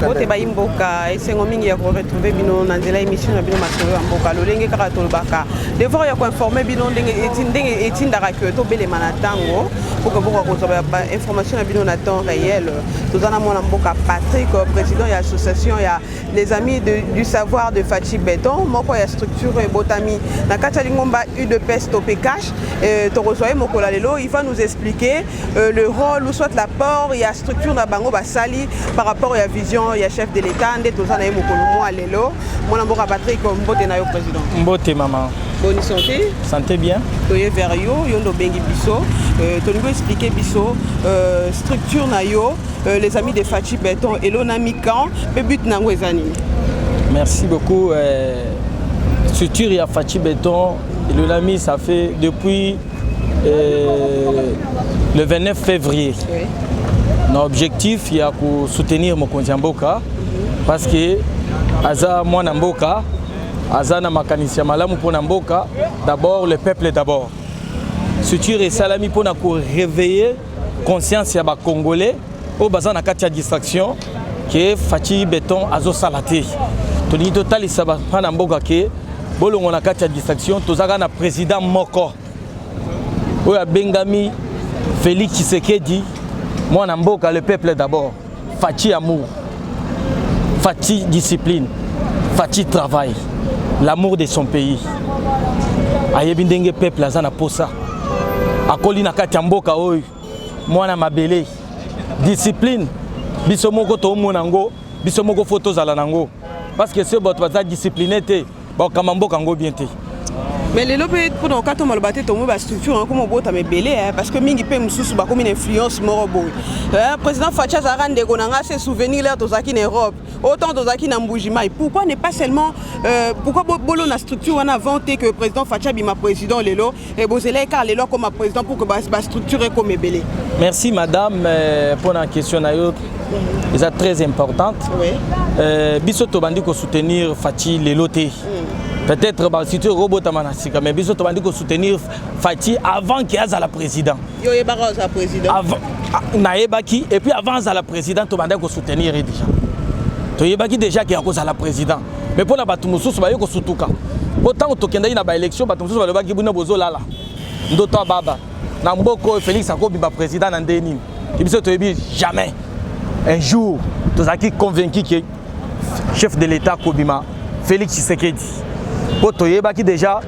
Mbote bayi mboka, esengo mingi ya koretrouve bino na nzela émission na bino Masolo ya Mboka. Lolenge kaka tolobaka, devoir ya koinforme bino ndenge etindaka ke tobelema na ntango po ke bokoka kozwa bainformation na bino na temps réel. Toza na mwana mboka Patrick, président ya association ya Les Amis du Savoir de Fatshi Béton, moko ya structure ebotami na kati ya lingomba UDPS to PKH. Tokozwa ye mokolo ya lelo, il va nous expliquer le rôle ou soit l'apport ya structure na bango basali par rapport ya vision ya chef de l'État. Nde toza na ye mokolo mwa lelo. Mwana mboka Patrick, mbote na yo, président. Mbote, mama. Bonne santé? Santé bien. Toye vers yo, yo nde obengi biso, tolingi expliquer biso structure na yo, Les Amis de Fatshi Béton, elonami quand mpe but na yango eza nini? Merci beaucoup. Structure ya Fatshi Béton elonami, ça fait depuis le 29 février. Na objectif ya kosoutenir mokonzi ya mboka, parce que aza mwana mboka, aza na makanisi ya malamu mpona mboka. D'abord le peuple d'abord. Structure esalami mpona koréveiller conscience ya Bacongolais oyo baza na kati ya distraction ke Fatshi Béton azosala te. Tolingi totalisa bana mboka ke bolongo na kati ya distraction. Toza kaka na président moko oyo abengami Félix Tshisekedi, mwana mboka, le peuple d'abord, Fatshi amour, Fatshi discipline, Fatshi travail, l'amour de son pays. Ayebi ndenge peuple aza na posa, akoli na kati ya mboka oyo, mwana mabele. Discipline, biso moko toomona yango, biso moko fo tozala nango, parce que soki bato baza discipline te, bakokamba mboka yango bien te. Mais lelo mpe, mpona kokata maloba te, tomoi bastructure yango koma obotama ebele, parce que mingi mpe mosusu bakomi na influence moko boye. Président Fatshi azalaka ndeko na nga, se souvenir lere tozalaki na Europe, autant tozalaki na Mbujimai. Pourquoi ne pas seulement pourquoi bolo na structure wana avant te que président Fatshi abima président? Lelo bozela ekar, lelo akoma président pour que bastructure ekoma ebele? Merci, madame, mpona question na yo, eza très importante. Biso tobandi kosoutenir Fatshi lelo te. Peut-être bastructure ekobotama na sika, mais biso tobandi kosoutenir Fatshi avant ke azala président. Yo oyebaka ozala président? Avant, nayebaki. Et puis avant azala président, tobandaki kosoutenir ye déjà. Toyebaki déjà ke akozala président, mais mpona bato mosusu baye kosutuka, po ntango tokendaki na baélection, bato mosusu balobaki: "Bino bozolala ndoto ya baba na mboka oyo, Félix akobima président na nde nini?" Biso toyebi jamais. Un jour tozalaki convaincu ke chef de l'État akobima Félix Tshisekedi, mpo toyebaki déjà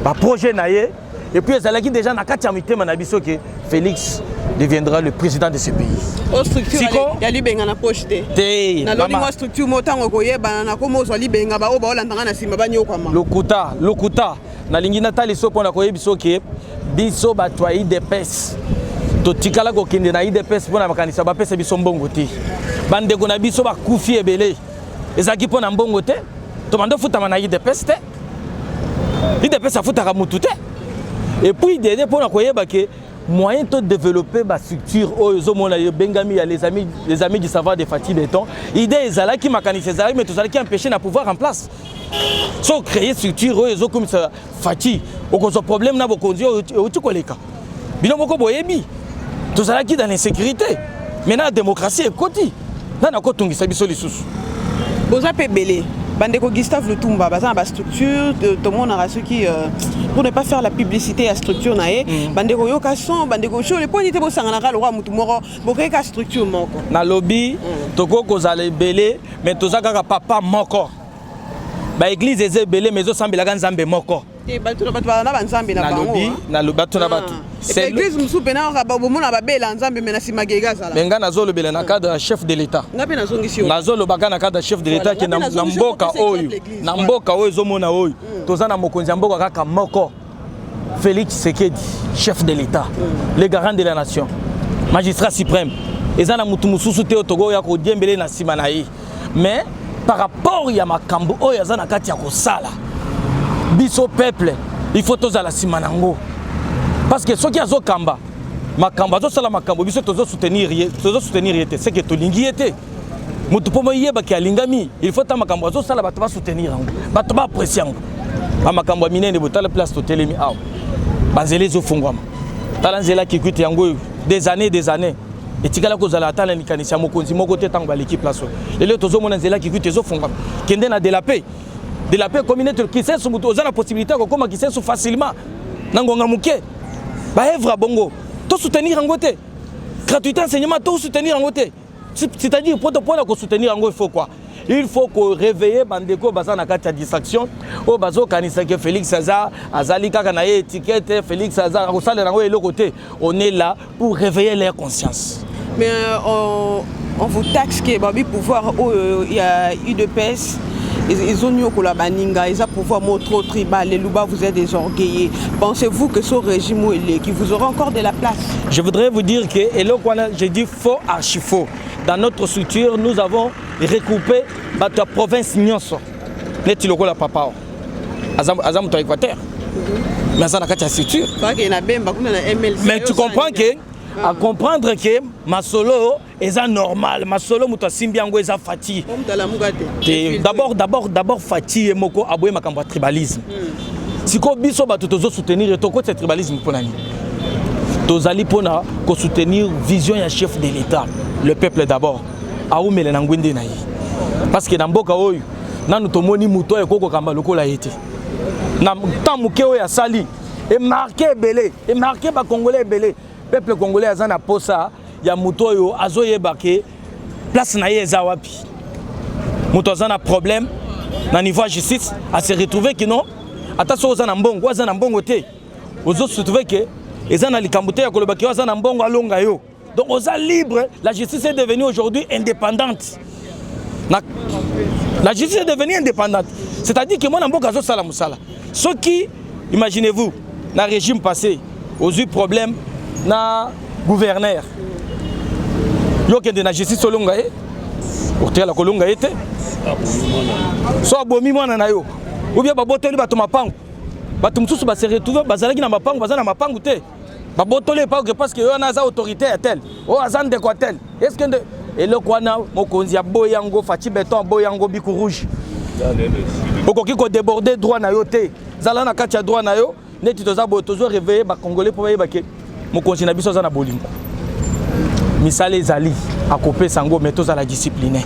baprojet na ye. Et puis ezalaki déjà na kati ya mitema na biso ke Félix deviendra le président de ce pays. O structure ya libenga na poche te? Te. Naloni mwa structure mo, ntango koyebana nakoma ozwa libenga, baoyo baolandanga na nsima banyokwama. Lokuta, lokuta. Nalingi natalisa mpona koyebi ke biso bato ya UDPS totikala kokende na UDPS mpona makanisa bapesa biso mbongo te. Bandeko na biso bakufi ebele, ezalaki mpo na mbongo te. Tobanda ofutama na UDPS te. UDPS afutaka mutu te. Et puis dede, mpona koyeba ke moyen to développer bastructure oyo ozomona ebengami ya Les Amis du Savoir de Fatshi Béton, idée ezalaki, makanisi ezalaki, mais tozalaki empêché na pouvoir en place. So créer structure oyo ezokomisa Fatshi, okozwa problème na bokonzi oyo euti koleka. Bino moko boyebi, tozalaki dans l'insécurité. Maintenant démocratie ekoti, nani akotungisa biso lisusu? Boza mpe ebele. Bandeko Gustave Lutumba baza na bastructure, tomonaka soki, pour ne pas faire la publicité ya structure na ye, bandeko yoka son, bandeko shole, mpo nini te bosanganaka lokwa motu moko, bokeyeka structure moko? Nalobi, tokoki kozala ebele, mais toza kaka papa moko. Baeglize eza ebele, mais ezosambelaka Nzambe moko. Te, bato na bato baza na banzambe na bango. Nalobi, nalobi bato na bato. Église mosusu mpena kaka bomona babela Nzambe, me na nsima gega azala. Me ngai nazolobela na cadre ya chef de l'État. Nga mpe nazongisi yo. Nazolobaka na cadre ya chef de l'État ke Voilà, na nga mpe nazongisi yo mboka kopesa oyo, exemple église, na voilà. mboka oyo ezomona oyo, toza na mokonzi ya mboka kaka moko, Félix Tshisekedi, chef de l'État, le garant de la nation, magistrat suprême. Eza na motu mosusu te oyo tokoya kodiembele na nsima na ye. Mais par rapport ya makambo oyo aza na kati ya kosala, biso peuple, il faut tozala nsima nango, parce que soki azokamba makambo, azosala makambo, biso tozosoutenir ye, tozosoutenir ye te, c'est que tolingi ye te. Motu mpo moyebaki alingami, il faut ta makambo azosala, bato basoutenir yango, bato baapprécie yango. Bamakambo ya minene, botala place totelemi awa, banzela ezofungwama. Tala nzela Kikwit yango oyo, des années, des années. Etikala kozala ata na likanisi ya mokonzi moko te. Ntango baleki place oyo, lelo tozomona nzela Kikwit ezofungwama. Kende na de la Paix, de la Paix ekomi neti Kisenso. Moto oza na possibilité ya kokóma Kisenso facilement na ngonga moke. Baœuvre bongo, tosoutenir yango te? Gratuité enseignement, tosoutenir yango te? C'est-à-dire, mpona kosoutenir yango, il faut quoi? Il faut koréveiller bandeko baza na kati ya distraction, oyo bazokanisa ke Félix aza, azali kaka na ye étiquette. Félix aza akosalela yango eloko te. On est là pour réveiller leur conscience. Mais on vous taxe ke babi pouvoir oyo ya UDPS ezoniokola baninga, eza pouvoir mo trop tribal. Les Luba, vous êtes des orgueilleux. Pensez-vous que ce régime eleki, vous aurez encore de la place? Je voudrais vous dire que eloko wana, j'ai dit faux, archi faux. Dans notre structure, nous avons recoupé bato ya province nyonso. Neti lokola papa o aza moto ya Équateur, mais aza na kati ya structure. Na Bemba kuna na MLC. Mais tu comprends que, à comprendre que masolo eza normal, masolo moto asimbi yango eza Fatshi. Te. D'abord Fatshi ye moko aboye makambo ya tribalisme. Sikoyo biso bato tozosoutenir, tokotisa tribalisme mpona nini? Tozali mpona kosoutenir vision ya chef de l'État, le peuple d'abord. Aumela na ngwende na ye, parce que na mboka oyo nanu tomoni moto oyo ekoki kokamba lokola ye te. Na temps moke oyo asali, emarquer ebele, emarquer Bacongolais ebele. Peuple congolais aza na posa ya moto oyo azoyeba ke place na ye eza wapi. Moto aza na problème na niveau ya justice, ase retrouve ke non, ata soki oza na mbongo, aza na mbongo te, ozo se retrouve ke eza na likambo te ya koloba ke oyo aza na mbongo alonga yo. Donc oza libre. La justice est devenue aujourd'hui indépendante. La justice est devenue indépendante, c'est-à-dire que mwana mboka azosala mosala. Soki, imaginez-vous, na régime passé, ozwi problème na gouverneur, yo okende na justice, olonga ye, otikala kolonga ye te. So abomi mwana na yo, ou bien babotoli bato mapango, bato mosusu base retrouve bazalaki na mapango, baza na mapango te, babotoli epango parce que yo wana aza autorité ya tel, oyo aza ndeko ya tel. Est ce que nde eloko wana mokonzi aboyi yango? Fatshi Béton aboyi yango. Bic rouge, okoki kodéborder droit na yo te. Zala na kati ya droit na yo. Neti toza boye, tozo réveiller Bacongolais mpo bayeba ke mokonzi na biso aza na bolingo. Misala ezali, akopesa yango, mais tozala discipline,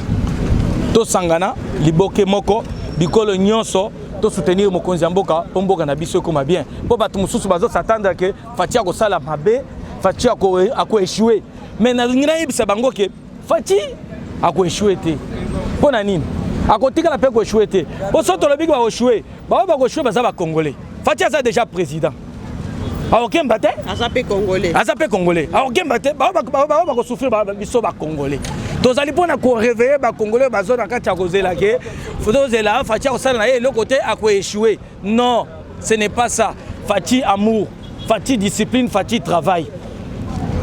tosangana liboke moko, bikolo nyonso, tosoutenir mokonzi ya mboka mpo mboka na biso ekóma bien. Mpo bato mosusu bazos'attendre ke Fatshi akosala mabe, Fatshi akoéchouer, mais nalingi nayebisa bango ke Fatshi akoéchouer te. Mpo na nini akotikala mpe koéchouer te? Mpo so tolobiki bakoéchouer, baoyo bakoéchouer baza Bacongolais. Fatshi aza déjà président, akokemba te. Aza mpe Congolais. Aza mpe Congolais, akokemba te. Baoyo bakosouffrir, biso Bacongolais. Tozali mpona koréveiller Bacongolais bazo na kati ya kozela ke tozela Fatshi akosala na ye eloko te, akoéchouer. Non, ce n'est pas ça. Fatshi amour, Fatshi discipline, Fatshi travail.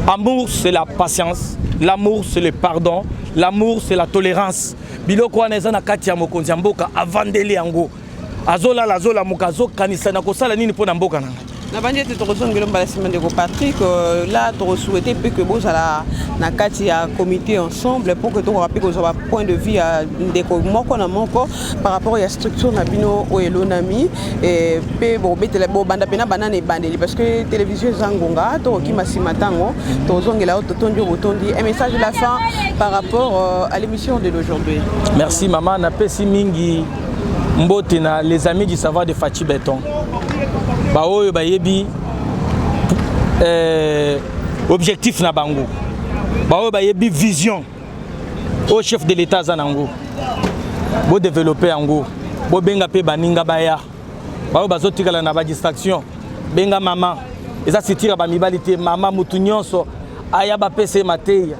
Amour, c'est la patience. L'amour, c'est le pardon. L'amour, c'est la tolérance. Biloko wana eza na kati ya mokonzi ya mboka. Avandeli yango, azolala, azolamuka, azokanisa na kosala nini mpo na mboka na ngai. Nabandi ete tokozongela mbala nsima. Ndeko Patrick, là tokosouhaiter mpe ke bozala na kati ya comité ensemble pour que tokoka mpe kozwa bapoint de vue ya ndeko moko na moko par rapport ya structure na bino oyo elonami. Mpe bobetela, bobanda mpena banana ebandeli, parce que télévision eza ngonga, tokokima nsima. Ntango tozongela oyo totondi, oyo botondi, un message de la fin par rapport à l'émission de d'aujourd'hui. Merci mama. Napesi mingi mbote na les amis du savoir de Fatshi Béton, baoyo bayebi objectif na bango, baoyo bayebi vision oyo chef de l'État aza nango. Bodévelopper yango, bobenga mpe baninga baya. Baoyo bazotikala na badistraction, benga mama. Eza sitira bamibali te, mama, mutu nyonso aya, bapesa ye mateya.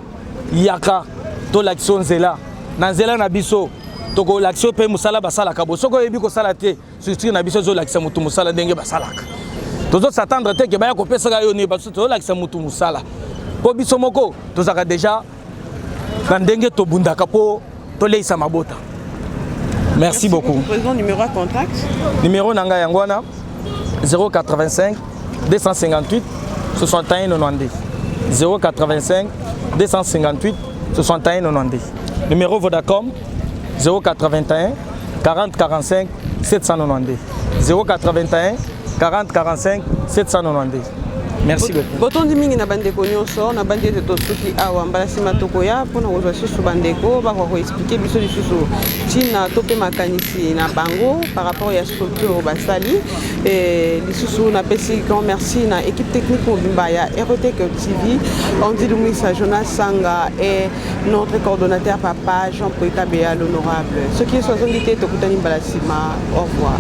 Yaka, tolakisa yo nzela. Na nzela na biso, tokolakisa yo mpe mosala basalaka bo. Soki oyebi kosala te, structure na biso ezolakisa motu mosala ndenge basalaka. Tozos'attendre te ke baya kopesaka yo nini. Tozolakisa motu mosala mpo biso moko tozalaka déjà na ndenge tobundaka mpo toleisa mabota. Merci beaucoup. Président, numéro ya contact? Numéro na ngai yango wana: 085 258 61 92, 085 258 61 92. Numéro Vodacom: 081 40 45 792, 081 40 45 792. Merci beaucoup. Botondi mingi na bandeko nyonso. Na bandi ete tosuki awa. Mbala nsima tokoya mpona kozwa lisusu bandeko bakoka koexpliquer biso lisusu ntina to mpe makanisi na bango par rapport ya structure oyo basali. Lisusu napesi grand merci na équipe technique mobimba ya Erotec TV, Andy Lumisa, Jonas Sanga et notre coordonnateur, papa Jean Poikabea l'honorable. Soki Yesu azongi te, tokutani mbala nsima. Au revoir.